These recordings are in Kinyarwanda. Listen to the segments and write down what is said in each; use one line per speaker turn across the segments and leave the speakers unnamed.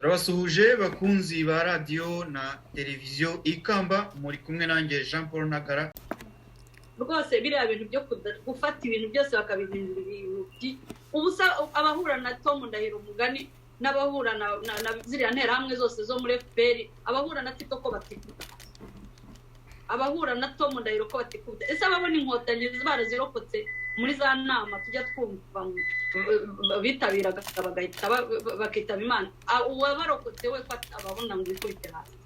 Turabasuhuje bakunzi ba radiyo na televiziyo Ikamba, muri kumwe nanjye Jean Paul Ntagara.
Rwose biriya bintu byo gufata ibintu byose bakabihindura ibintu, ubusa. Abahura na Tom Ndahiro umugani, n'abahura na ziriya nterahamwe zose zo muri FPR, abahura na Tito ko batikubita, abahura na Tom Ndahiro ko batikubita? Ese ababona Inkotanyi barazirokotse muri za nama tujya twumva bitabiraga bagahita bakitaba Imana, uwabarokotse we ko ababona ngo ikubite hasi?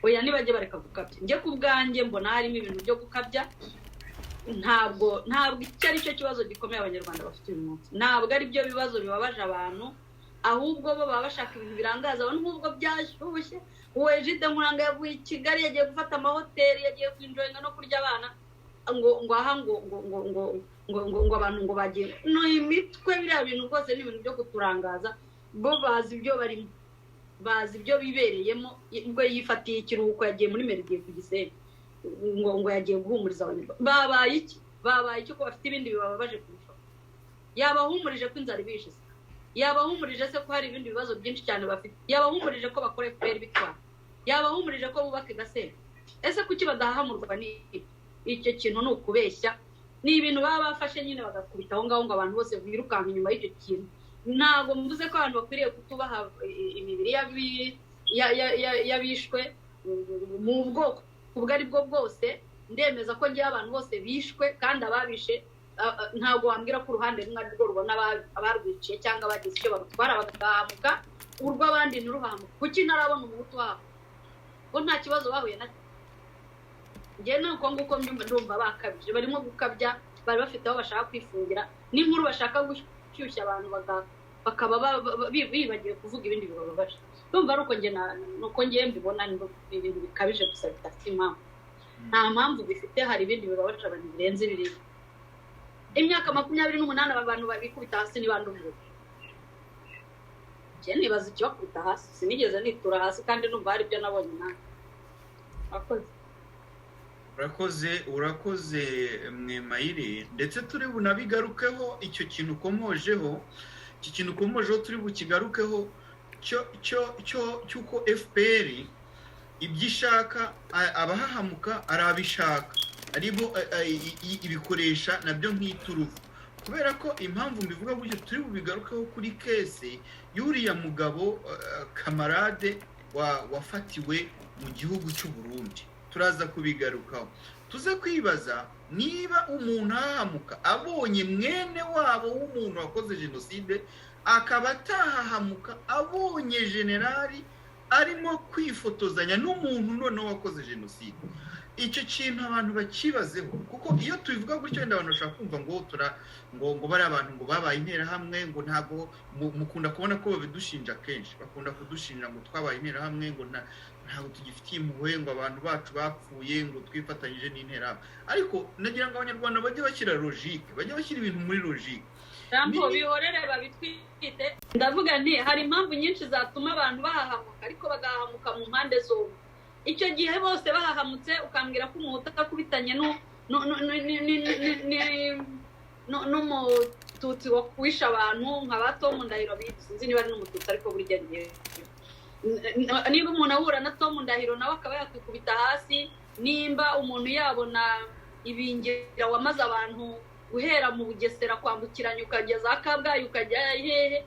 Oya, nibajye bareka gukabya. Njye ku bwanjye mbona harimo ibintu byo gukabya. Ntabwo icyo ari cyo kibazo gikomeye Abanyarwanda bafite uyu munsi, ntabwo ari byo bibazo bibabaje abantu. Ahubwo bo baba bashaka ibintu birangaza abantu nk'ubwo byashyushye. Uwo Egide Nkuranga yavuye i Kigali, yagiye gufata amahoteli, yagiye kwinjoyinga no kurya abana, ngo aha ngo abantu ngo bagiye ni imitwe. Biriya bintu rwose ni ibintu byo kuturangaza. Bo bazi ibyo barimo, bazi ibyo bibereyemo. Ubwo yifatiye ikiruhuko, yagiye muri Méridien ku Gisenyi, ngo yagiye guhumuriza Abanyarwanda. Babaye iki? Babaye iki ko bafite ibindi bibababaje kurushaho? Yabahumurije ko inzara ibishe se? Yabahumurije se ko hari ibindi bibazo byinshi cyane bafite? Yabahumurije ko bakora FPR bitwara? Yabahumurije ko bubaka igasenya? Ese kuki badahahamurwa n'ibyo? Icyo kintu ni ukubeshya, ni ibintu baba bafashe nyine bagakubita aho ngaho ngo abantu bose birukanka inyuma y'icyo kintu. Ntabwo mvuze ko abantu bakwiriye kutubaha imibiri y'abishwe mu bwoko ubwo ari bwo bwose. Ndemeza ko ngewe abantu bose bishwe kandi ababishe, ntabwo wambwira ko uruhande rumwe ari rwo rubona abarwiciye cyangwa bagize icyo barutwara bagahamuka, urw'abandi ntiruhamuke. Kuki ntarabona Umuhutu wabo bo nta kibazo bahuye nacyo? Njyewe ni uko nguko mbyumva. Ndumva bakabije, barimo gukabya. Bari bafite aho bashaka kwifungira n'inkuru, bashaka gushyushya abantu bakaba bibagiwe kuvuga ibindi bibababaje. Ndumva ari uko njye nuko ngiye mbibona. Ni ibintu bikabije gusa bidafite impamvu, nta mpamvu bifite. Hari ibindi bibabaje abantu birenze biriya. Imyaka 28 aba bantu babikubita hasi niba ndumva. Njye nibaza ikibakubita hasi. Sinigeze nitura hasi kandi numva hari ibyo nabonye nawe. Urakoze.
Urakoze, urakoze Mwemayire. Ndetse turi bunabigarukeho icyo kintu ukomojeho, iki kintu ukomojeho turi bukigarukeho, cyo cy'uko FPR ibyo ishaka, abahahamuka arabishaka, aribo ibikoresha nabyo nk'iturufu. Kubera ko impamvu mbivuga gutyo, turi bubigarukeho kuri case y'uriya mugabo camarade wafatiwe mu gihugu cy'u Burundi. Turaza kubigarukaho, tuze kwibaza niba umuntu ahahamuka abonye mwene wabo w'umuntu wakoze jenoside, akaba atahahamuka abonye generali arimo kwifotozanya n'umuntu noneho wakoze jenoside. Icyo kintu abantu bakibazeho, kuko iyo tubivuga gutyo wenda abantu bashobora kumva ngo tura ngo bariya abantu ngo babaye interahamwe, ngo ntabwo mukunda kubona ko babidushinja kenshi. Bakunda kudushinja ngo twabaye interahamwe, ngo ntabwo tugifitiye impuhwe, ngo abantu bacu bapfuye, ngo twifatanyije n'interahamwe. Ariko nagira ngo Abanyarwanda bajye bashyira logique, bajye bashyira ibintu muri logique.
Jambo bihorere babitwite. Ndavuga nti hari impamvu nyinshi zatuma abantu bahahamuka, ariko bagahahamuka mu mpande zombi. Icyo gihe bose bahahamutse, ukambwira ko Umuhutu akubitanye n'Umututsi wishe abantu nka ba Tom Ndahiro, sinzi niba ari n'Umututsi, ariko burya niba umuntu ahura na Tom Ndahiro nawe akaba yakwikubita hasi, nimba umuntu yabona Ibingira wamaze abantu guhera mu Bugesera kwambukiranya ukajya za Kabgayi ukajya hehe,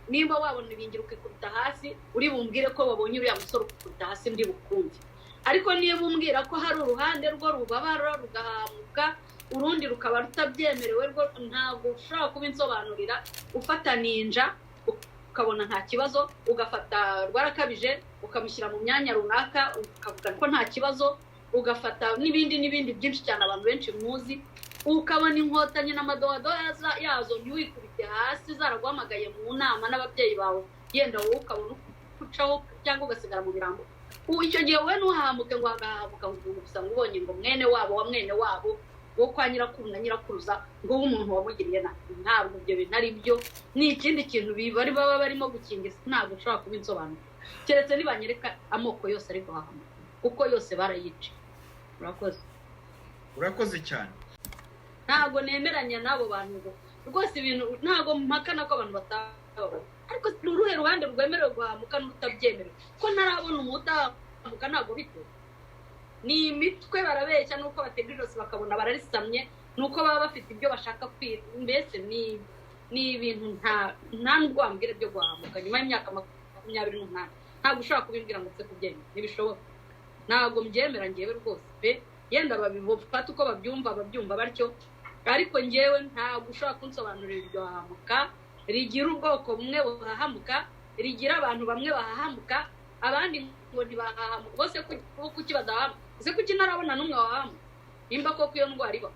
nimba wabona Ibingira ukikubita hasi, uri bumbwire ko wabonye uriya musore ukikubita hasi, ndi bukumve. Ariko niba umbwira ko hari uruhande rwo rubabara rugahamuka, urundi rukaba rutabyemerewe, rwo ntabwo ushobora kubinsobanurira. Ufata Ninja ukabona nta kibazo, ugafata Rwarakabije ukamushyira mu myanya runaka ukavuga ko nta kibazo, ugafata n'ibindi n'ibindi byinshi cyane abantu benshi muzi, ukabona Inkotanyi n'amadodo yazo ntiwikubite hasi zaraguhamagaye mu nama n'ababyeyi bawe, yenda wowe ukabona ucaho cyangwa ugasigara mu birango, icyo gihe wowe ntuhahamuke, ngo hagahamuka ngo gusa ngo ubonye ngo mwene wabo wa mwene wabo wo kwa nyirakuru na nyirakuruza ngo w'umuntu wamugiriye nabi. Ntabwo ibyo bintu ari byo, ni ikindi kintu bari baba barimo gukingiza. Ntabwo ushobora kubinsobanura keretse nibanyereka amoko yose ari guhahamuka, kuko yose barayica. Urakoze.
Urakoze cyane.
Ntabwo nemeranya n'abo bantu ngo rwose ibintu, ntabwo mpakana ko abantu batababaye. Ariko ni uruhe ruhande rwemerewe guhamuka n'urutabyemerewe? Ko ntarabona umudahamuka, ntabwo bite ni imitwe, barabeshya. Nuko batega ijosi bakabona bararisamye, nuko baba bafite ibyo bashaka kwiga. Mbese ni ibintu nta nubwo wambwira byo guhamuka nyuma y'imyaka 28. Ntabwo ushobora kubimbwira ngo nse kubyemera, ntibishoboka, ntabwo mbyemera ngewe rwose pe. Yenda babifata uko babyumva, babyumva batyo, ariko ngewe ntabwo ushobora kunsobanurira iryo hahamuka rigira ubwoko bumwe buhahamuka, rigira abantu bamwe bahahamuka, abandi ngo ntibahahamuka. Bose kuki badahamuka? Ese kuki ntarabona n'umwe wahahamuka? Nimba koko iyo ndwara iba,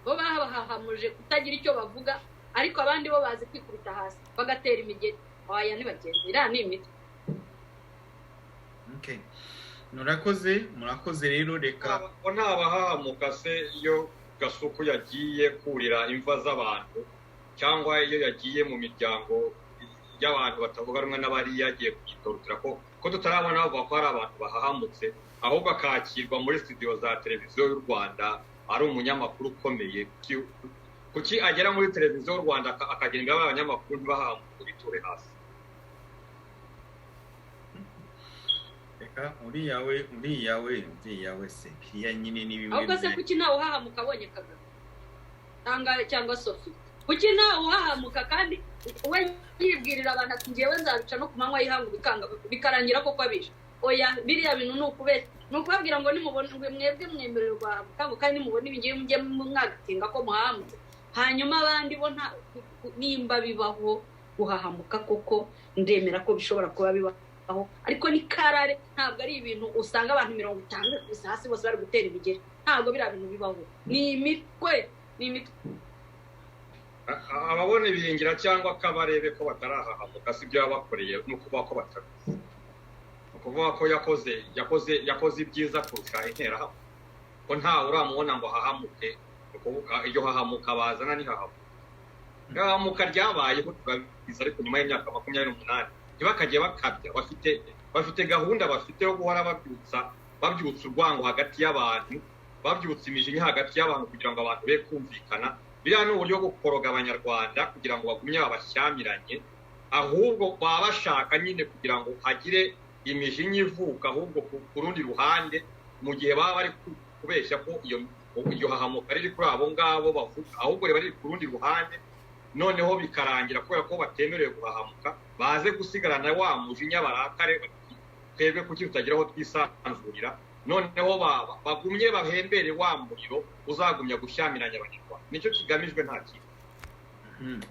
bo bahahamuje kutagira icyo bavuga, ariko abandi bo bazi kwikubita hasi bagatera imigeri. Waya ntibagende, iriya ni imitwe.
Murakoze, murakoze. Rero reka
Ko ntabahahamuka se, iyo Gasuku yagiye kurira imva z'abantu, cyangwa iyo yagiye mu miryango y'abantu batavuga rumwe n'abari yagiye kuyitorotera, ko tutarabona bavuga ko hari abantu bahahamutse, ahubwo akakirwa muri studio za Televiziyo y'u Rwanda ari umunyamakuru ukomeye? Kuki agera muri Televiziyo y'u Rwanda akagenda imbere y'abanyamakuru ntibahahamuke, biture hasi?
Reka uriya we, uriya we, uriya we se kiriya nyine ni bimwe.
Ahubwo se kuki ntawe uhahamuka abonye Kagame cyangwa Sophie? Kuki ntawe uhahamuka kandi we yibwirira abantu ati ngewe nzabica no ku manywa y'ihangu, bikanga bikarangira koko abishe? Oya, biriya bintu ni ukubeshya, ni ukubabwira ngo nimubone mwebwe mwemerewe guhahamuka, ngo kandi nimubona ibi ngibi mujye mwagatinga ko muhahamutse, hanyuma abandi bo nta. Nimba bibaho guhahamuka koko, ndemera ko bishobora kuba bibaho, ariko ni karare, ntabwo ari ibintu usanga abantu 50 gusa hasi bose bari gutera imigeri. Ntabwo biriya bintu bibaho, ni imitwe, ni imitwe.
Ababona Ibingira cyangwa Kabarebe ko batarahahamuka, si ibyo yabakoreye, ni ukuvuga ko batabizi, ni ukuvuga ko yakoze yakoze yakoze ibyiza kurusha Interahamwe, ko ntawe uramubona ngo ahahamuke. Ni ukuvuga iryo hahamuka bazana ni hahamuka, ihahamuka ryabayeho turabizi, ariko nyuma y'imyaka 28. Ntibakajye bakabya, bafite gahunda bafite yo guhora babyutsa urwango hagati y'abantu, babyutsa imijinya hagati y'abantu kugira ngo abantu be kumvikana. Biriya ni uburyo bwo gukoroga Abanyarwanda kugira ngo bagumye babashyamiranye. Ahubwo baba bashaka nyine kugira ngo hagire imijinya ivuka ahubwo ku rundi ruhande, mu gihe baba bari kubeshya ko iryo hahamuka riri kuri abo ngabo bavuga, ahubwo riba riri ku rundi ruhande. Noneho bikarangira kubera ko batemerewe guhahamuka, baze gusigarana wa mujinya, barakare, twebwe kuki tutagira aho twisanzurira? Noneho bagumye bahembere wa muriro uzagumya gushyamiranya Abanyarwanda. Nicyo kigamijwe, nta kintu.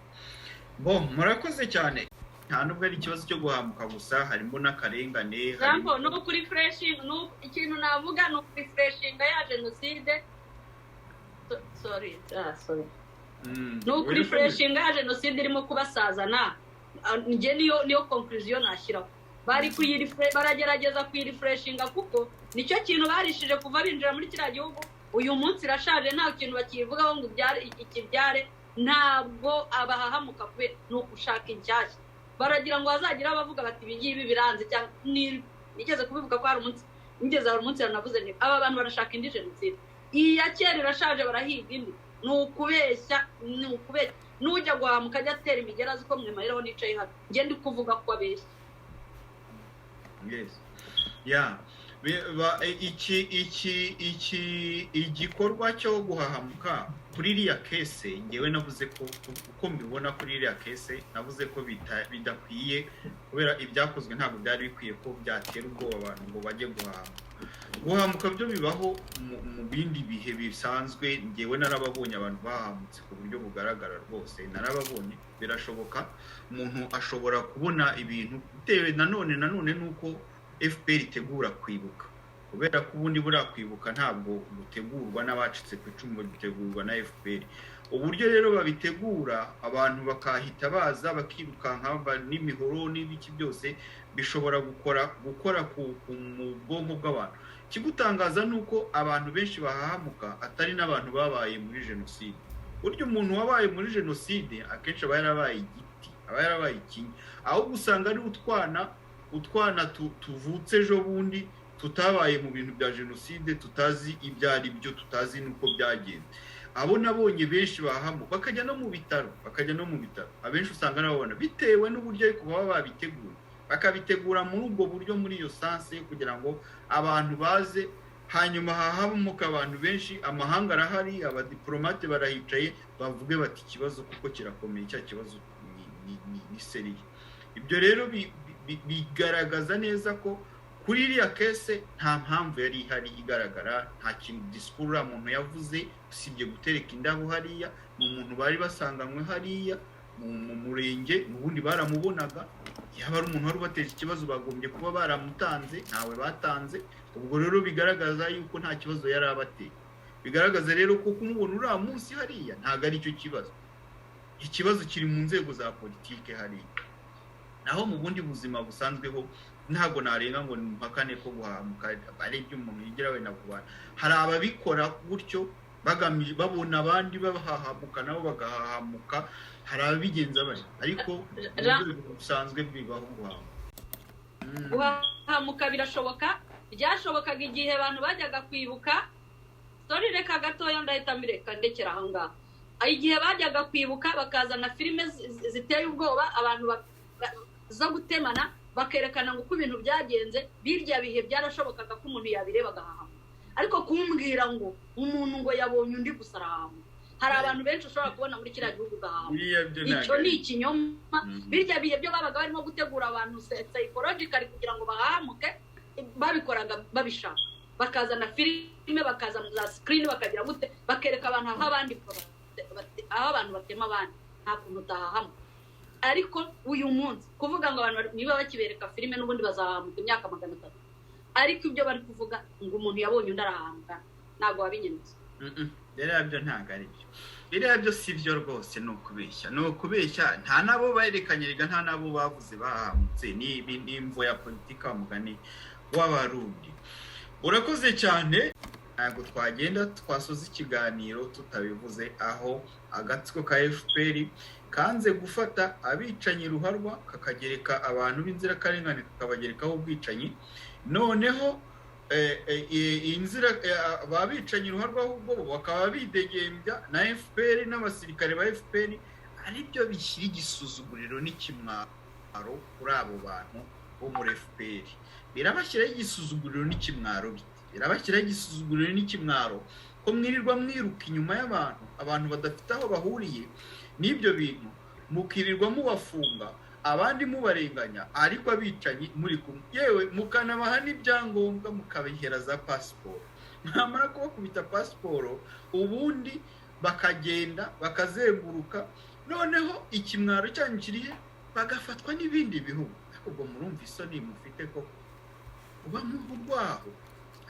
Bo murakoze cyane. Nta nubwo ari ikibazo cyo guhamuka gusa, harimo n'akarengane.
Ni ukuri fureshinga, ikintu navuga ni ukuri fureshinga ya jenoside, sorry, sorry, ni ukuri fureshinga ya jenoside irimo kubasazana. Njye niyo conclusion nashyiraho. Bari baragerageza kuyirifureshinga kuko nicyo kintu barishije kuva binjira muri kiriya gihugu. Uyu munsi irashaje, nta kintu bakivugaho ngo ikibyare. Ntabwo abahahamuka kubera ni ugushaka inshyashya. Baragira ngo hazagire abavuga bati ibi ngibi biranze. Cyangwa nigeze kubivuga ko hari umunsi nigeze, hari umunsi yanavuze ni aba bantu barashaka indi jenoside, iyi ya kera irashaje, barahiga indi. Ni ukubeshya, ni ukubeshya. Nujya guhamuka ajya atera imigeri azi ko mwemariraho nicaye hano ngende kuvuga ko abeshya.
Ya, iki igikorwa cyo guhahamuka kuri iriya case, ngewe navuze ko uko mbibona kuri iriya case, navuze ko bidakwiye kubera ibyakozwe ntabwo byari bikwiye ko byatera ubwoba abantu ngo bajye guhahamuka. Guhahamuka byo bibaho mu bindi bihe bisanzwe. Ngewe narababonye abantu bahamutse ku buryo bugaragara rwose, narababonye. Birashoboka, umuntu ashobora kubona ibintu bitewe nanone n'uko FPR itegura kwibuka, kubera ko ubundi buriya kwibuka ntabwo gutegurwa n'abacitse ku icumu, gutegurwa na FPR. Uburyo rero babitegura, abantu bakahita baza bakirukanka n'imihoro n'ibiki byose, bishobora gukora mu bwonko bw'abantu. Ikigutangaza ni uko abantu benshi bahahamuka atari n'abantu babaye muri jenoside. Burya umuntu wabaye muri jenoside akenshi aba yarabaye igiti, aba yarabaye ikinya, ahubwo usanga ari utwana tuvutse ejo bundi, tutabaye mu bintu bya jenoside, tutazi ibyo ari byo, tutazi n'uko byagenze. Abo nabonye benshi bahamo bakajya no mu bitaro, abenshi usanga nababona bitewe n'uburyo ariko baba babiteguye, bakabitegura muri ubwo buryo, muri iyo sanse kugira ngo abantu baze, hanyuma hahamuka abantu benshi, amahanga arahari, abadiplomate barahicaye, bavuge bati ikibazo kuko kirakomeye, cya kibazo ni seriye. Ibyo rero bigaragaza neza ko kuri iriya kese nta mpamvu yari ihari igaragara, nta kintu disikuru uriya muntu yavuze usibye gutereka indabo hariya, ni umuntu bari basanganywe hariya mu murenge, ubundi baramubonaga, yaba ari umuntu wari ubateje ikibazo bagombye kuba baramutanze, ntawe batanze. Ubwo rero bigaragaza yuko nta kibazo yari abateye, bigaragaza rero ko kumubona uriya munsi hariya ntabwo ari cyo kibazo, ikibazo kiri mu nzego za politike hariya. Naho mu bundi buzima busanzweho ntabwo narenga ngo mpakane ko guhamuka ari ibyo umuntu yigira wenda ku bantu. Hari ababikora gutyo bagamije, babona abandi bahahamuka nabo bagahahamuka, hari ababigenza bari, ariko mu rwego busanzwe bibaho guhamuka.
Guhahamuka birashoboka, byashobokaga igihe abantu bajyaga kwibuka. Sorry, reka gatoya ndahita mbireka ndekera aho ngaho. Igihe bajyaga kwibuka bakazana filime ziteye ubwoba, abantu zo gutemana, bakerekana ngo uko ibintu byagenze, birya bihe byarashobokaga ko umuntu yabireba agahahamuka. Ariko kumbwira ngo umuntu ngo yabonye undi gusa arahahamuka, hari abantu benshi ushobora kubona muri kiriya gihugu ugahahamuka, icyo ni ikinyoma. Birya bihe byo babaga barimo gutegura abantu psychologically kugira ngo bahahamuke, babikoraga babishaka, bakazana filime, bakazana za screen, bakagira gute, bakereka abantu aho abandi aho abantu batema abandi, nta kuntu utahahamuka. Ariko uyu munsi kuvuga ngo abantu niba bakibereka filime n'ubundi bazahamuka imyaka 300, ariko ibyo bari kuvuga ngo umuntu yabonye undi arahamuka ntabwo wabinyemeza.
Rero byo ntabwo ari byo, biriya byo si byo rwose, ni ukubeshya, ni ukubeshya. Nta nabo berekanye, rega nta nabo bavuze bahamutse, ni imvo ya politika mugani w'Abarundi. Urakoze cyane. Ntabwo twagenda twasoza ikiganiro tutabivuze aho agatsiko ka FPR kanze gufata abicanyi ruharwa, kakagereka abantu b'inzirakarengane, kakabagerekaho ubwicanyi. Noneho inzira ababicanyi ruharwa ahubwo bakaba bidegembya na FPR n'abasirikare ba FPR, aribyo bishyira igisuzuguriro n'ikimwaro kuri abo bantu bo muri FPR. Birabashyiraho igisuzuguriro n'ikimwaro bite? Birabashyiraho igisuzuguriro n'ikimwaro ko mwirirwa mwiruka inyuma y'abantu, abantu badafite aho bahuriye n'ibyo bintu, mukirirwa mubafunga, abandi mubarenganya, ariko abicanyi muri kumwe, yewe mukanabaha n'ibyangombwa, mukabihera za pasiporo. Mwamara kubakubita pasiporo, ubundi bakagenda bakazenguruka, noneho ikimwaro cyanyu kirihe, bagafatwa n'ibindi bihugu. Ubwo murumva isoni mufite koko uba mu rwaho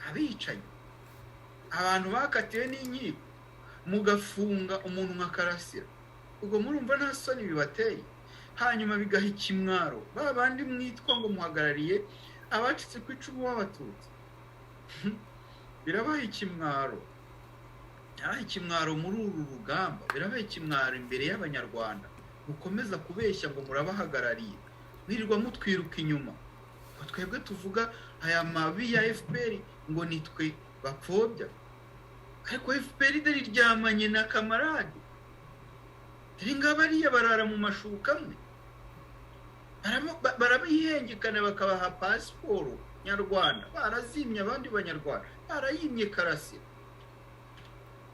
abicanyi, abantu bakatiwe n'inkiko, mugafunga umuntu nka Karasira, ubwo murumva nta soni bibateye? Hanyuma bigaha ikimwaro ba bandi mwitwa ngo muhagarariye abacitse ku icumu b'Abatutsi. Birabaha ikimwaro, birabaha ikimwaro muri uru rugamba, birabaha ikimwaro imbere y'Abanyarwanda. Mukomeza kubeshya ngo murabahagarariye, mwirirwa mutwiruka inyuma ngo twebwe tuvuga aya mabi ya FPR ngo nitwe bapfobya, ariko FPR dore iryamanye na kamarade, dore ngabariya barara mu mashuka amwe, barabihengekana bakabaha pasiporo nyarwanda, barazimye abandi banyarwanda, barayimye Karasira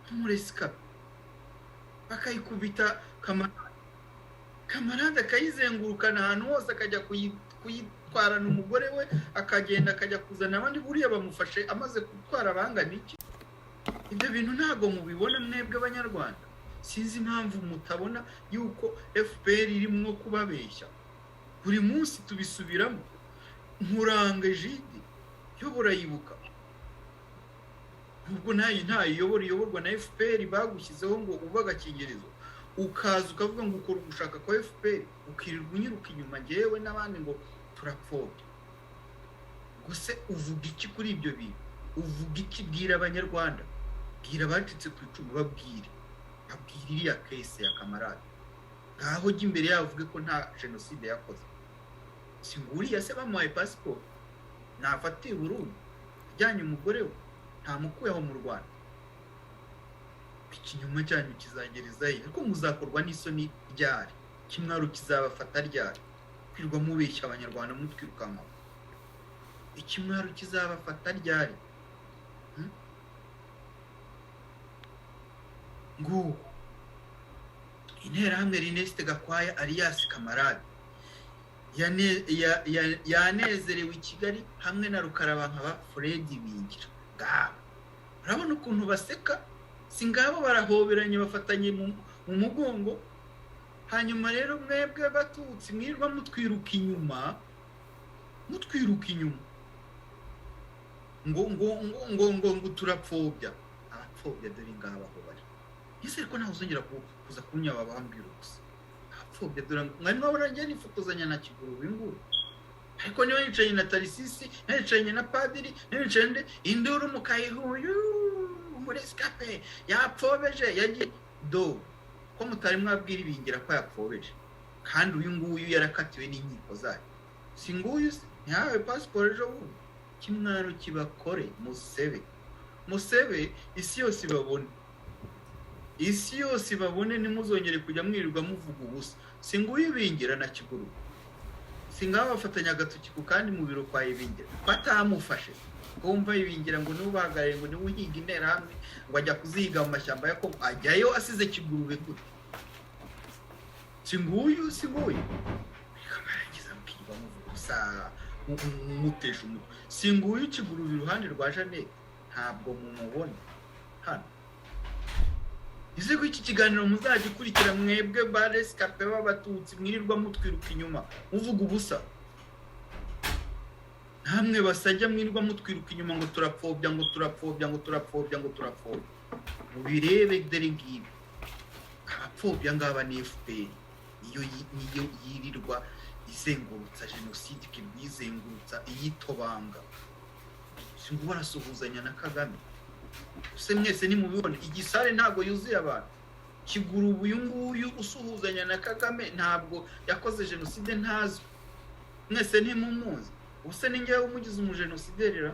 nk'umuresikape, bakayikubita kamarade akayizengurukana ahantu hose, akajya kuyitwarana umugore we, akagenda akajya kuzana abandi, buriya bamufashe amaze gutwara abangana iki. Ibyo bintu ntabwo mubibona mwebwe Abanyarwanda. Sinzi impamvu mutabona yuko FPR irimo kubabeshya buri munsi, tubisubiramo. Nkuranga Egide yo burayibuka, ubwo ntayiyobora, iyoborwa na FPR, bagushyizeho ngo ube agakingirizo, ukaza ukavuga ngo ukora ugushaka kwa FPR, ukirirwa unyiruka inyuma ngewe n'abandi ngo turapfobya. Gusa uvuga iki kuri ibyo bintu? Uvuga iki? Bwira Abanyarwanda, bwira abacitse ku icumu, babwire iriya kese ya kamarade, ngaho jya imbere yabo uvuge ko nta jenoside yakoze. Si nguriya se bamuhaye pasiporo, nafatiye Burundi ajyanye umugore we, ntamukuye aho mu Rwanda. Ikinyoma cyanyu kizagereza he? Ariko muzakorwa n'isoni ryari? Kimwaro kizabafata ryari? Kwirwa mubeshya abanyarwanda mutwirukanka. Ikimwaro kizabafata ryari? Nguko Interahamwe Ernest Gakwaya alias Kamarade yanezerewe i Kigali hamwe na Rukarabankaba Fred Ibingira. Ngabo urabona ukuntu baseka, si ngabo barahoberanye bafatanye mu mugongo. Hanyuma rero mwebwe batutsi mwirwa mutwiruka inyuma, mutwiruka inyuma ngo ngo ngo ngo ngo turapfobya. Abapfobya dore ngabo aho bari. Ese ariko ntawe uzongera kuza kunyaba bambwira gusa. Abapfobya dore mwari mwabona njye nifotozanya na Kiguru uyu nguyu. Ariko niba yicaranye na Tarisisi, yicaranye na Padiri, yicaranye nde, induru mukayihuyu muri escape yapfobeje yagiye do ko mutari mwabwira Ibingira ko yapfobeje, kandi uyu nguyu yarakatiwe n'inkiko zayo. Si nguyu se ntihawe pasiporo ejo bundi. Kimwaro kibakore, musebe musebe, isi yose ibabone, isi yose ibabone, ntimuzongere kujya mwirirwa muvuga ubusa. Si nguyu Ibingira na Kiguru, si ngabo bafatanya agatoki ku kandi mu biro kwa Ibingira batamufashe. Kumva Ibingira ngo niwe ubahagarariye, ngo niwe uhiga Interahamwe, ngo ajya kuzihiga mu mashyamba ya Kongo, ajyayo asize Kigurube gute? Si nguyu, si nguyu. Reka mukirwa muvuga ubusa mutesha umutwe. Si nguyu Kigurube iruhande rwa Jeannette, ntabwo mumubona hano. Ese ko iki kiganiro muzagikurikira mwebwe ba rescapé b'abatutsi mwirirwa mutwiruka inyuma muvuga ubusa? Namwe basajya mwirirwa mutwiruka inyuma ngo turapfobya, ngo turapfobya, ngo turapfobya, ngo turapfobya. Mubirebe dore ngibi. Abapfobya ngaba ni FPR, niyo niyo yirirwa izengurutsa jenoside, ikirwa izengurutsa iyitobanga. Si ngo barasuhuzanya na Kagame. Se mwese nimubibone, igisare ntabwo yuzuye abantu. Kiguru uyu nguyu usuhuzanya na Kagame ntabwo yakoze jenoside ntazwi, mwese ntimumuzi. Ubuse ni njyewe umugize umujenosideri?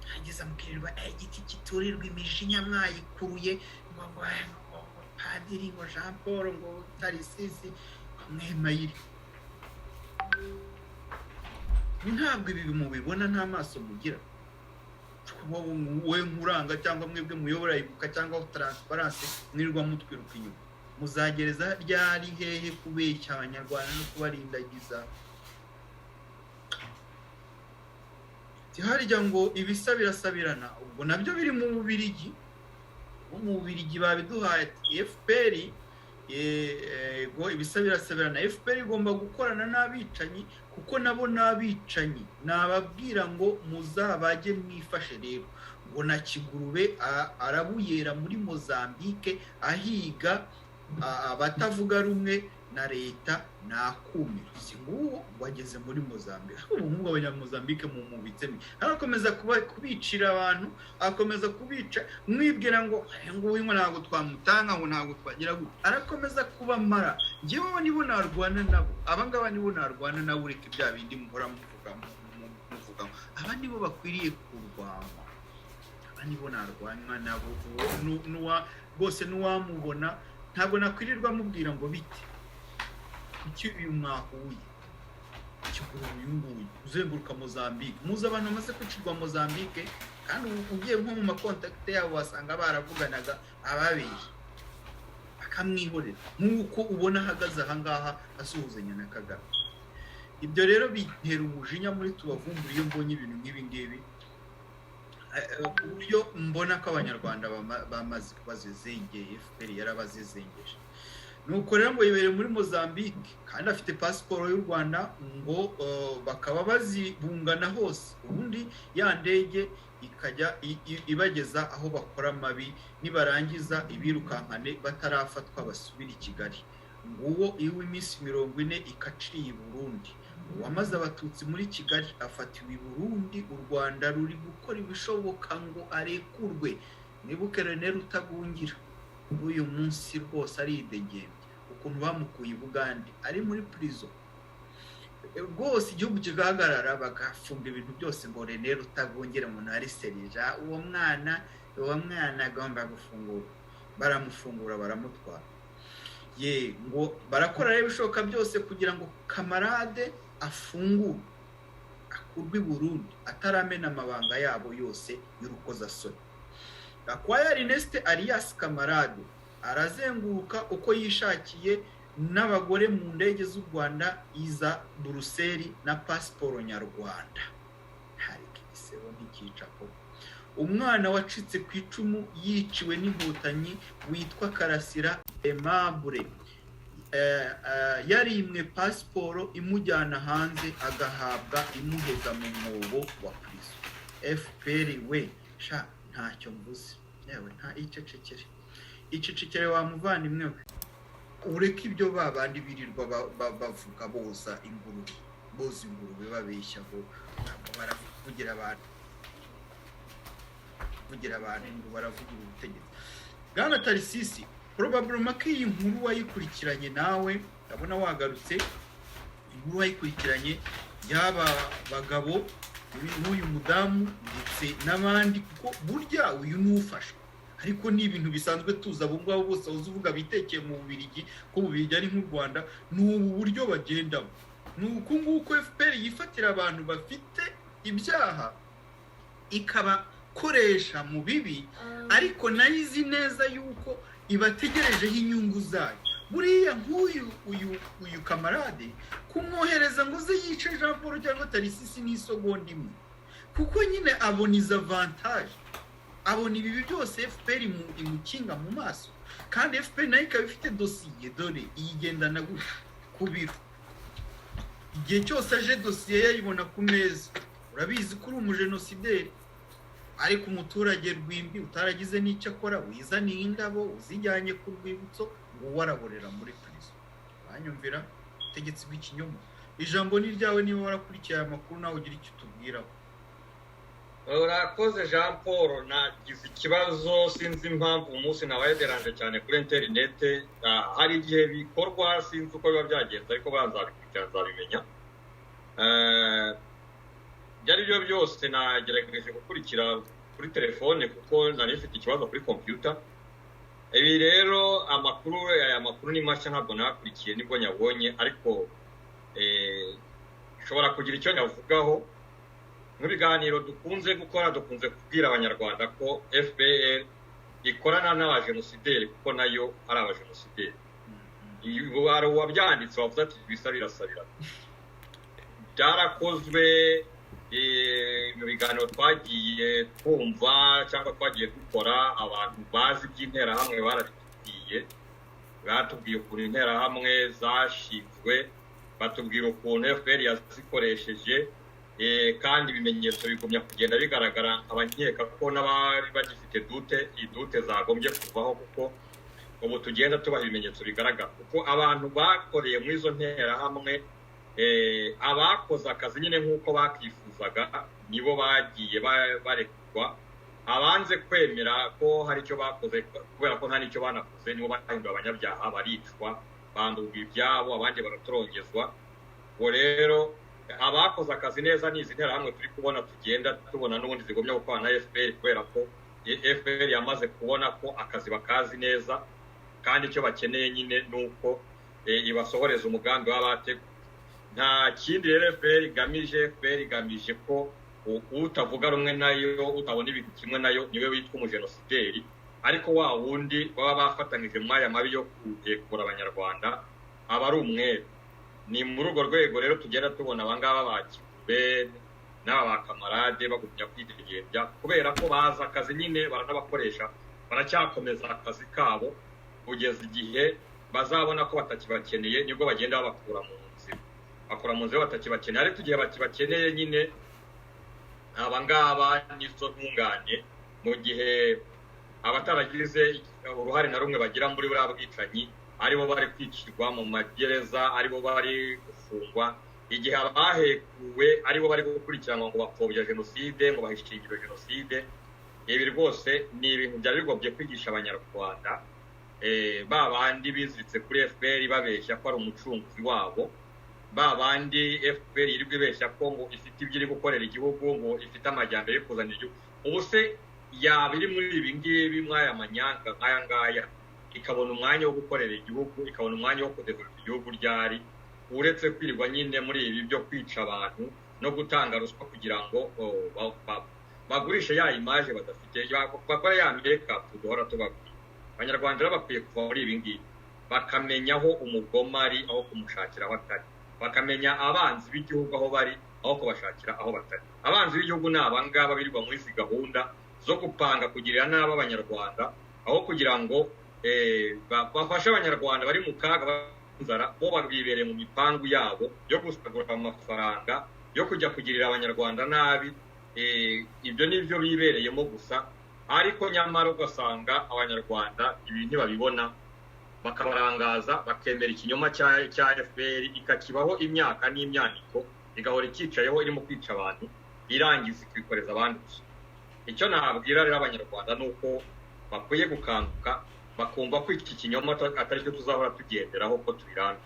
Hageze mukirirwa igiti kiturirwa imijinya mwayikuruye ngo ngo ngo Padiri, ngo Jean Paul, ngo Tarisisi, ngo Mwemayire. Ntabwo ibi mubibona, nta maso mugira. Wowe nkuranga cyangwa mwebwe muyobora Ibuka cyangwa Transparency mwirirwa mutwiruka inyuma, muzagereza ryari hehe kubeshya abanyarwanda no kubarindagiza? Harya ngo ibisa birasabirana, ubwo nabyo biri mu Bubirigi. Mu Bubirigi babiduhaye FPR, yego ibisa birasabirana. FPR igomba gukorana n'abicanyi kuko nabo n'abicanyi. Nababwira ngo muzabage mwifashe rero. Ngo na Kigurube arabuyera muri Mozambique ahiga abatavuga rumwe na leta, nakumiro. Si nguwo wageze muri Mozambique. Ubu ngubu abanyamozambique mumubitsemo, arakomeza kubicira abantu, akomeza kubica mwibwira ngo nguyu ngo ntabwo twamutanga, ngo ntabwo twagira gute, arakomeza kubamara. Njyewe nibo narwana nabo, aba ngaba nibo narwana nabo, ureka bya bindi muhora muvuga muvuga. Aba nibo bakwiriye kurwanywa, aba nibo narwanywa nabo. Rwose n'uwamubona ntabwo nakwirirwa mubwira ngo bite, kuki uyu mwahuye? Kiguru uyu nguyu uzenguruka Mozambique, muzi abantu bamaze kwicirwa Mozambique, kandi ugiye nko mu makontakite yabo wasanga baravuganaga ababeshya bakamwihorera, nk'uko ubona ahagaze aha ngaha asuhuzanya na Kagame. Ibyo rero bintera umujinya muri tubavumbura iyo mbonye ibintu nk'ibi ngibi, uburyo mbona ko abanyarwanda bamaze kubazezengeye, FPR yarabazezengeje. Nuko rero ngo yibereye muri Mozambique kandi afite pasiporo y'u Rwanda, ngo bakaba bazibungana hose, ubundi ya ndege ikajya ibageza aho bakora amabi, nibarangiza ibirukankane batarafatwa basubira i Kigali. Nguwo iwe iminsi 40 ikaciriye i Burundi. Uwamaze abatutsi muri Kigali afatiwe i Burundi, u Rwanda ruri gukora ibishoboka ngo arekurwe. Mwibuke René Rutagungira, uyu munsi rwose aridegembya ukuntu bamukuye i Bugande ari muri prison, rwose igihugu kigahagarara bagafunga ibintu byose ngo René Rutagungira umuntu ari serija. Uwo mwana Uwo mwana agomba gufungurwa. Baramufungura, baramutwara. Ye ngo barakora rero ibishoboka byose kugira ngo Kamarade afungurwe, akurwe i Burundi ataramena amabanga yabo yose y'urukozasoni. Gakwaya Ernest alias Kamarade arazenguruka uko yishakiye n'abagore mu ndege z'u Rwanda iza Buruseli na pasiporo nyarwanda. Harika igisebo ntikica koko. Umwana wacitse ku icumu yiciwe n'inkotanyi witwa Karasira Aimable yarimwe pasiporo imujyana hanze, agahabwa imuheza mu mwobo wa prison. FPR we sha, ntacyo mvuze, yewe nta icecekere, icecekere wa muvandimwe we, ureke ibyo ba bandi birirwa bavuga boza ingurube, boza ingurube, babeshya ngo ntabwo baravugira abantu, kugira abantu ngo baravugira ubutegetsi. Bwana Tarisisi, probablement ko iyi nkuru wayikurikiranye nawe, ndabona wagarutse. Inkuru wayikurikiranye y'aba bagabo n'uyu mudamu ndetse n'abandi, kuko burya uyu ni ufashwe, ariko ni ibintu bisanzwe tuzi. Abo ngabo bose uzi uvuga bitekeye mu Bubiligi, ko Bubiligi ari nk'u Rwanda, ni ubu buryo bagendamo, ni uku nguku FPR yifatira abantu bafite ibyaha ikabakoresha mu bibi, ariko nayo izi neza yuko ibategerejeho inyungu zayo. Buriya nk'uyu uyu Kamarade, kumwohereza ngo uze yice Jean Paul cyangwa Tarisisi n'isogonda imwe, kuko nyine abona izo avantage, abona ibibi byose FPR imukinga mu maso, kandi FPR nayo ikaba ifite dosiye. Dore iyigendana gutya ku biro, igihe cyose aje dosiye yayibona ku meza. Urabizi ko uri umujenosideri, ariko umuturage rwimbi utaragize n'icyo akora, wizaniye indabo uzijyanye ku rwibutso, ngo waraborera muri prison. Uranyumvira? Ubutegetsi bw'ikinyoma. Ijambo ni ryawe, niba warakurikiye aya makuru nawe ugira icyo utubwiraho.
Urakoze Jean Paul. Nagize ikibazo, sinzi impamvu umunsi nabaye dérangé cyane kuri interinete. Hari igihe bikorwa, sinzi uko biba byagenze, ariko banzabikurikirana nzabimenya. Ibyo ari byo byose nagerageje gukurikira kuri telefone kuko nari mfite ikibazo kuri kompiyuta. Ibi rero amakuru, aya makuru ni mashya, ntabwo nakurikiye, nibwo nyabonye, ariko nshobora kugira icyo nyavugaho. Nk'ibiganiro dukunze gukora, dukunze kubwira Abanyarwanda ko FPR ikorana n'abajenosideri kuko nayo ari abajenosideri. Hari uwabyanditse wavuze ati bisa birasabirana. Byarakozwe mu biganiro twagiye twumva cyangwa twagiye dukora. Abantu bazi iby'Interahamwe barabitubwiye, batubwiye ukuntu Interahamwe zashinzwe, batubwira ukuntu FPR yazikoresheje, kandi ibimenyetso bigumya kugenda bigaragara. Nkaba ko n'abari bagifite doute, iyi doute zagombye kuvaho, kuko ubu tugenda tubaha ibimenyetso bigaragara, kuko abantu bakoreye muri izo Nterahamwe, abakoze akazi nyine nk'uko bakifuzaga nibo bagiye barekurwa, abanze kwemera ko hari icyo bakoze, kubera ko nta n'icyo banakoze, nibo bahinduwe abanyabyaha, baricwa, bandurwa ibyabo, abandi baratorongezwa. Ubwo rero abakoze akazi neza ni izi Nterahamwe turi kubona, tugenda tubona n'ubundi zigomye gukorana na FPR, kubera ko FPR yamaze kubona ko akazi bakazi neza, kandi icyo bakeneye nyine ni uko ibasohoreza umugambi baba bateguye. Nta kindi rero FPR igamije. FPR igamije ko utavuga rumwe nayo, utabona ibintu kimwe nayo, niwe witwa umujenosideri, ariko wa wundi baba bafatanyije mu aya mabi yo guhekura Abanyarwanda aba ari umwere. Ni muri urwo rwego rero tugenda tubona abangaba ba Kigube n'aba ba Kamarade bagumya kwidegembya, kubera ko bazi akazi nyine, baranabakoresha, baracyakomeza akazi kabo kugeza igihe bazabona ko batakibakeneye, nibwo bagenda babakura mu nzira, bakura mu nzira batakibakeneye. Ariko igihe bakibakeneye nyine, aba ngaba nizo ntungane, mu gihe abataragize uruhare na rumwe bagira muri buriya bwicanyi aribo bari kwicirwa mu magereza, aribo bari gufungwa, igihe abahekuwe aribo bari gukurikiranwa ngo bapfobya jenoside, ngo bahishingire jenoside. Ibi rwose ni ibintu byari bigobye kwigisha Abanyarwanda, ba bandi biziritse kuri FPR babeshya ko ari umucunguzi wabo, ba bandi FPR iri ibeshya ko ngo ifite ibyo iri gukorera igihugu, ngo ifite amajyambere yo kuzanira igihugu. Ubu se Yaba iri muri ibi ngibi, mw'aya manyanga nk'aya ngaya, ikabona umwanya wo gukorera igihugu, ikabona umwanya wo kudevelopa igihugu ryari, uretse kwirirwa nyine muri ibi byo kwica abantu no gutanga ruswa kugira ngo bagurishe ya image badafite, bakora ya make-up duhora tubabwira? Abanyarwanda rero bakwiye kuva muri ibi ngibi, bakamenya aho umugoma ari aho kumushakira aho atari, bakamenya abanzi b'igihugu aho bari aho kubashakira aho batari. Abanzi b'igihugu ni abangaba birirwa muri izi gahunda zo gupanga kugirira nabi Abanyarwanda, aho kugira ngo bafashe Abanyarwanda bari mu kaga b'inzara, bo bibereye mu mipangu yabo yo gusagura amafaranga yo kujya kugirira Abanyarwanda nabi. Ibyo ni byo bibereyemo gusa, ariko nyamara ugasanga Abanyarwanda ibi ntibabibona, bakabarangaza, bakemera ikinyoma cya FPR, ikakibaho imyaka n'imyaniko, igahora icyicayeho irimo kwica abantu, irangiza ikikoreza abandi gusa. Icyo nabwira rero Abanyarwanda ni uko bakwiye gukanguka, bakumva ko iki kinyoma atari cyo tuzahora tugenderaho, ko tubiranga,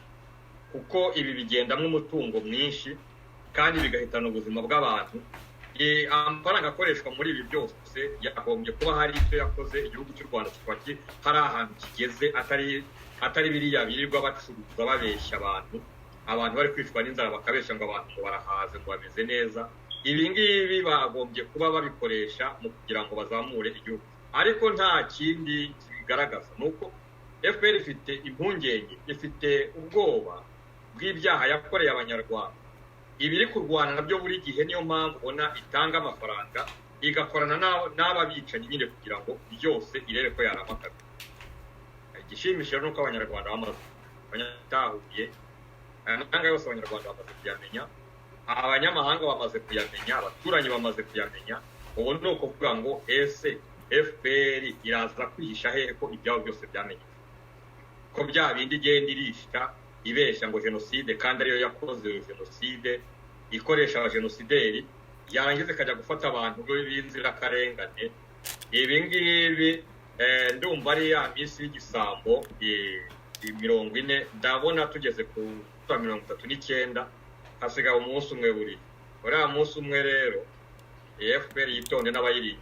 kuko ibi bigendamo umutungo mwinshi kandi bigahitana ubuzima bw'abantu. Amafaranga akoreshwa muri ibi byose yagombye kuba hari icyo yakoze igihugu cy'u Rwanda kikaba hari ahantu kigeze, atari biriya birirwa bacuruza, babeshya abantu. Abantu bari kwicwa n'inzara, bakabeshya ngo abantu ngo barahaze, ngo bameze neza. Ibi ngibi bagombye kuba babikoresha mu kugira ngo bazamure igihugu, ariko nta kindi kibigaragaza ni uko FPR ifite impungenge, ifite ubwoba bw'ibyaha yakoreye Abanyarwanda, ibiri kurwana nabyo buri gihe. Niyo mpamvu ubona itanga amafaranga, igakorana n'aba bicanyi nyine, kugira ngo byose irebe ko yarama kabiri. Igishimishije ni uko Abanyarwanda bamaze batahuye aya mahanga yose. Abanyarwanda bamaze kuyamenya, abanyamahanga bamaze kuyamenya, abaturanyi bamaze kuyamenya. Ubu ni ukuvuga ngo: ese FPR iraza kwihisha hehe ko ibyabo byose byamenyekanye, ko bya bindi igenda irisha, ibeshya ngo jenoside kandi ariyo yakoze jenoside, ikoresha abajenosideri, yarangiza ikajya gufata abantu b'inzirakarengane? Ibi ngibi ndumva ari ya minsi y'igisambo 40. Ndabona tugeze ku 39, hasigaye umunsi umwe. Buriya uriya munsi umwe rero, FPR yitonde n'abayiri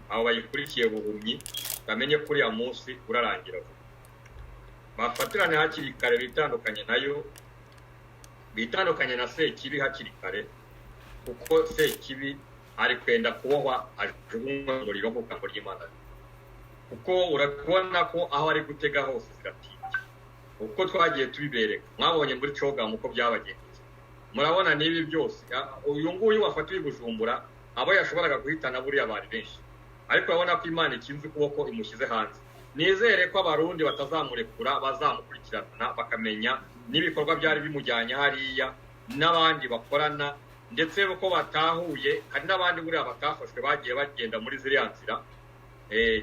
abo bayikurikiye buhumyi, bamenye ko uriya munsi urarangira vuba. Bafatirane hakiri kare, bitandukanye nayo, bitandukanye na Sekibi hakiri kare, kuko Sekibi ari kwenda kubohwa, ajugunywe mu muriro nk'uko ry'Imana, kuko urabona ko aho ari gutega hose ziratinda, uko twagiye tubibereka. Mwabonye muri CHOGM uko byabagendeye, murabona n'ibi byose. Uyu nguyu wafatiwe i Bujumbura, abo yashoboraga guhitana buriya bari benshi, ariko urabona ko Imana ikinze ukuboko, imushyize hanze. Nizere ko Abarundi batazamurekura, bazamukurikirana, bakamenya n'ibikorwa byari bimujyanye hariya n'abandi bakorana, ndetse ko batahuye hari n'abandi buriya batafashwe bagiye bagenda muri ziriya nzira,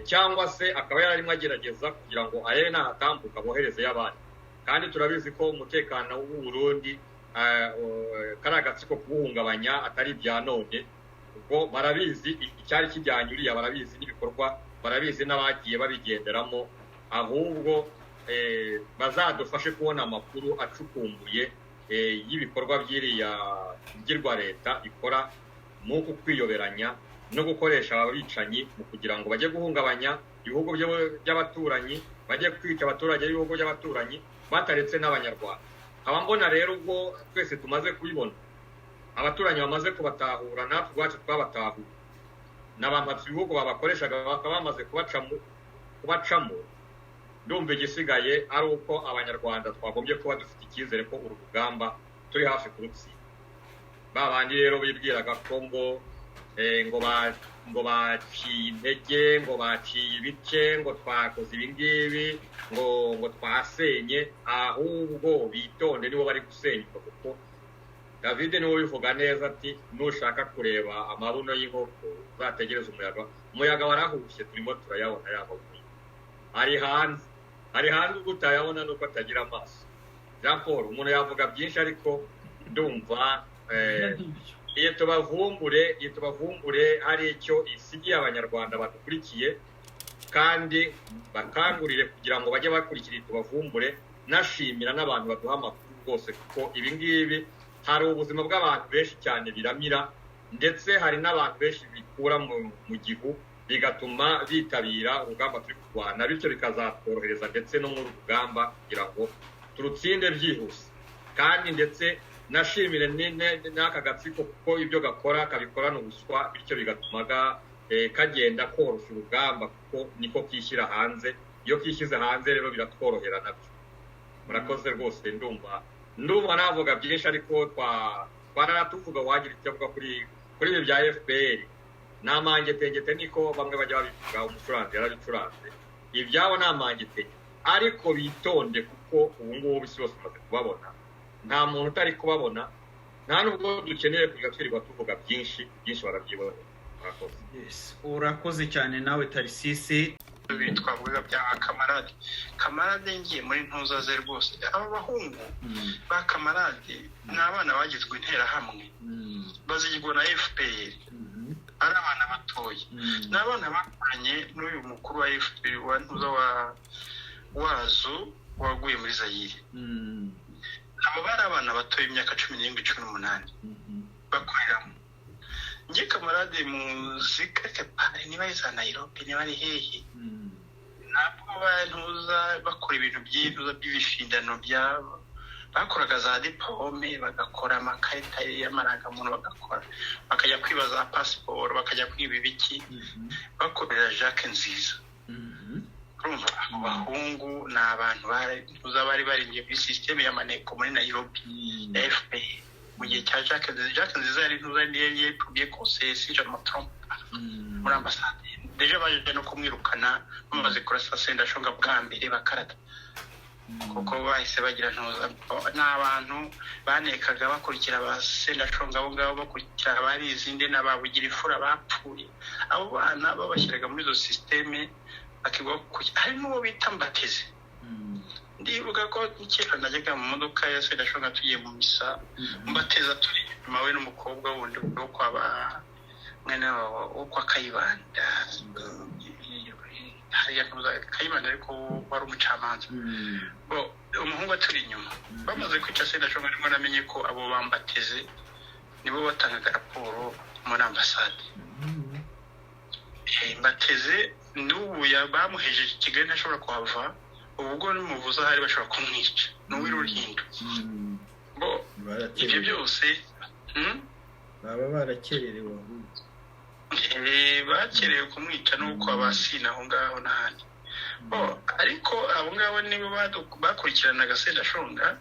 cyangwa se akaba yararimo agerageza kugira ngo arebe nahatambuka bohereze y'abandi. Kandi turabizi ko umutekano w'u Burundi, kariya gatsiko kuwuhungabanya atari ibya none. Ubwo barabizi icyari kijyanye uriya, barabizi n'ibikorwa, barabizi n'abagiye babigenderamo. Ahubwo bazadufashe kubona amakuru acukumbuye y'ibikorwa by'iriya ngirwa leta ikora mu kwiyoberanya no gukoresha abicanyi mu kugira ngo bajye guhungabanya ibihugu by'abaturanyi, bajye kwica abaturage b'ibihugu by'abaturanyi, bataretse n'Abanyarwanda. Nkaba mbona rero ubwo twese tumaze kubibona, abaturanyi bamaze kubatahura, natwe ubwacu twabatahura, n'abampatse ibihugu babakoreshaga bakaba bamaze kubacamo, ndumva igisigaye ari uko Abanyarwanda twagombye kuba dufite icyizere ko uru rugamba turi hafi kurutsinda. Ba bandi rero bibwiraga ko ngo baciye intege, ngo baciye ibice, ngo twakoze ibi ngibi, ngo twasenye, ahubwo bitonde, nibo bari gusenyuka, kuko David niwe ubivuga neza ati: "Nushaka kureba amabuno y'inkoko uzategereze umuyaga." Umuyaga warahushye, turimo turayabona ya mabuno ari hanze, ari hanze. Ubwo utayabona nuko atagira amaso. Jean Paul, umuntu yavuga byinshi, ariko ndumva iyo tubavumbure hari icyo isigiye Abanyarwanda badukurikiye, kandi bakangurire kugira ngo bajye bakurikira iyi Tubavumbure. Nashimira n'abantu baduha amakuru rwose, kuko ibi ngibi hari ubuzima bw'abantu benshi cyane biramira, ndetse hari n'abantu benshi bikura mu gihu. Bigatuma bitabira urugamba turi kurwana, bityo bikazatworohereza ndetse no muri rugamba kugira ngo turutsinde byihuse. Kandi ndetse nashimire n'aka gatsiko, kuko ibyo gakora kabikorana ubuswa, bityo bigatuma kagenda koroshya urugamba, kuko niko kishyira hanze. Iyo kishyize hanze rero biratworohera nabyo. Murakoze rwose. Ndumva navuga byinshi, ariko twararatuvuga. Wagira icyo avuga kuri ibi bya FPR ni amangetengete, niko bamwe bajya babivuga. Umucuranzi yarabicuranze, ibyabo ni amangetenge, ariko bitonde, kuko ubu ngubu isi yose imaze kubabona, nta muntu utari kubabona. Nta nubwo dukeneye kujya twirirwa tuvuga byinshi byinshi, barabyibonera. Murakoze.
Urakoze cyane nawe, Tarisisi.
Twavuga bya Kamarade. Kamarade ngiye muri ntuza ze rwose. Aba bahungu ba Kamarade ni abana bagizwe interahamwe, bazigwa na FPR ari abana batoya. Ni abana bakoranye n'uyu mukuru wa FPR wa ntuza wa wazo waguye muri Zayire. Abo bari abana batoya, imyaka 17, 18, bakoreramo. Njye Kamarade muzi quelque part, niba ari za Nairobi, niba ari hehe, ntabwo bantuza bakora ibintu by'intuza by'ibishindano byabo. Bakoraga za diplôme, bagakora amakarita y'amarangamuntu, bagakora, bakajya kwiba za pasiporo, bakajya kwiba ibiki, bakorera Jacques Nziza. Urumva abo bahungu ni abantu ntuza bari barinjiye muri système ya maneko muri Nairobi ya FPR mu gihe cya Jacques Nziza. Jacques Nziza yari ntuza, yari premier conseiller, si je me trompe, muri ambasade. Déjà baje no kumwirukana bamaze kurasa Sendashonga bwa mbere bakarata, kuko bahise bagira ntuza. Ni abantu banekaga, bakurikira ba Sendashonga abo ngabo, bakurikira abarizinde n'ababugira imfura bapfuye. Abo bana babashyiraga muri izo système bakigwa. Hari n'uwo bita Mbateze. Ndibuka ko kera najyaga mu modoka ya Sendashonga tugiye mu misa, Mbateza turi inyuma, we n'umukobwa wundi wo kwa ba mwene wo kwa Kayibanda hariya, Kayibanda ariko wari umucamanza. Umuhungu aturi inyuma. Bamaze kwica Sendashonga nibwo namenye ko abo bambateze nibo batangaga raporo muri ambasade. Mbateze n'ubu bamuhejeje i Kigali, ntashobora kuhava. Ubwo nimuvuze ahari bashobora kumwica, ni uw'irulindo. Ibyo byose
Baba barakererewe ahubwo.
Bakerewe kumwica nuko abasina aho ngaho n'ahandi. Ariko abo ngabo nibo bakurikiranaga Sendashonga,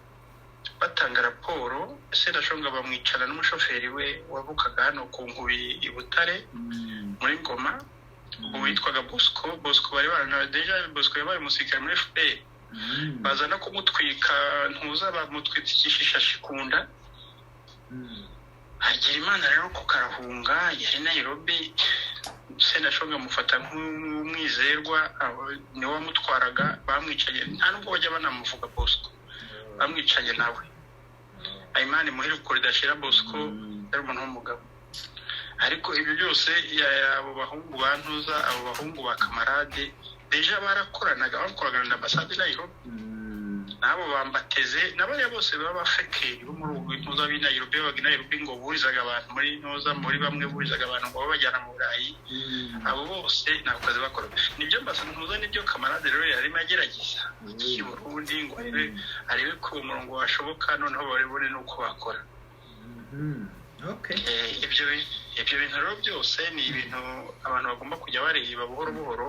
batanga raporo. Sendashonga bamwicara n'umushoferi we wavukaga hano ku Nkubi i Butare muri Ngoma, uwitwaga Bosco. Bosco bari barana déjà. Bosco yabaye umusirikare muri FPR, baza no kumutwika ntuza, bamutwikisha ishashi ku nda. Agira Imana rero ko karahunga, yari Nairobi. Sendashonga amufata nk'umwizerwa, niwe wamutwaraga. Bamwicanye, nta nubwo bajya banamuvuga Bosco, bamwicanye nawe. Imana imuhe ridashira Bosco, yari umuntu w'umugabo. Ariko ibyo byose, abo bahungu ba ntuza, abo bahungu ba Kamarade déjà barakoranaga, bakoranaga na ambasade Nairobi, n'abo bambateze n'abariya bose baba bafekeri bo muri ubwo ntuza b'i Nairobi, babaga i Nairobi, ngo burizaga abantu muri ntuza, muri bamwe burizaga abantu ngo babajyana mu Burayi. Abo bose ntabwo kazi bakora. Nibyo mbasa ntuza, nibyo Kamarade rero yarimo agerageza i Burundi ngo arebe ko uwo murongo washoboka, noneho babone n'uko bakora. Ibyo bintu rero byose ni ibintu abantu bagomba kujya bareba buhoro buhoro.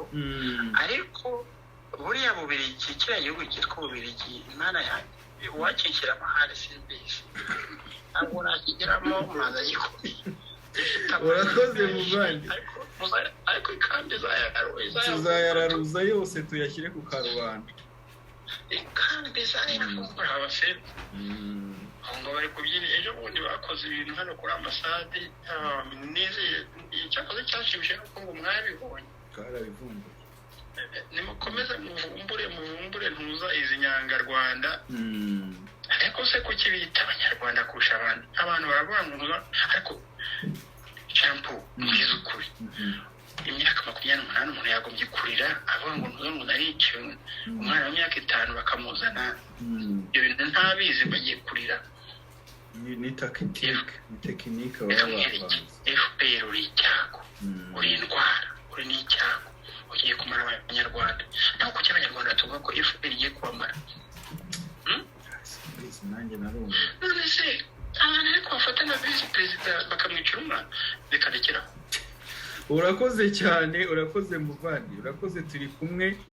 Ariko buriya Bubirigi, kiriya gihugu cyitwa Ububirigi, Imana yanjye, uwakikira amahane simbizi, ntabwo nakigeramo mwaza gikwiye.
Urakoze, muvandi.
Ariko ikambi
Tuzayararuza yose, tuyashyire ku karubanda.
Ikambi zayafumbura abasore ngo bari kubyina. Ejo bundi bakoze ibintu hano kuri ambasade. Icyakoze cyashimishije nuko ngo mwabibonye.
Twarabivumbuye.
Nimukomeze muvumbure, muvumbure ntuza izi nyangarwanda. Ariko se kuki bita abanyarwanda kurusha abandi? Abantu baravuga ngo ntuza, ariko jambo mbwiza ukuri, imyaka 28 umuntu yagombye kurira avuga ngo ntuza ngo nariciwe, umwana w'imyaka 5 bakamuzana, ibyo bintu ntabizi, bagiye kurira.
Ni tactique, ni technique baba bapanze.
FPR uri icyago, uri indwara. Uri n'icyago, ugiye kumara Abanyarwanda. Naho kuki Abanyarwanda tuvuga ko FPR igiye kubamara?
Nanjye narumva.
None se abantu ariko bafata na visi perezida bakamwicira umwana, bikarekeraho?
Urakoze cyane, urakoze muvandi, urakoze, turi kumwe.